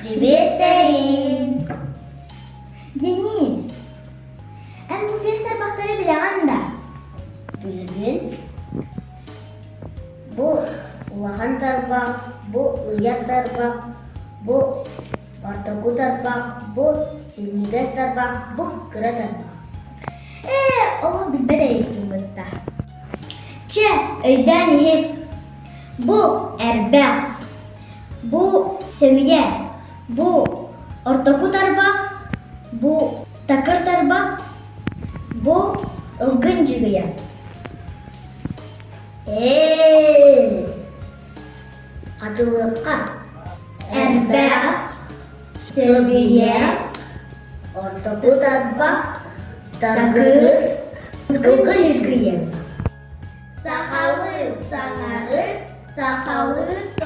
Привет, Дарин! Денис, эн бу биэс тарбахтары билэҕин да? Билэбин. Бу улахан тарбах, бу ыйар тарбах, бу ортоку тарбах, бу синньигэс тарбах, бу кыра тарбах. Ээ, олох билбэт эбиккин бытта. Чэ, өйдөөн иһит. Бу эрбэх, бу сөмүйэ, бу ортоку тарбах, бу такыр тарбах, бу ылгын дьүгүйэ. Ээ, хатылыахха. Эрбэх, сөмүйэ, Ортоку тарбах, такыр, ылгын дьүгүйэ. Сахалыы саҥарыы, сахалыы.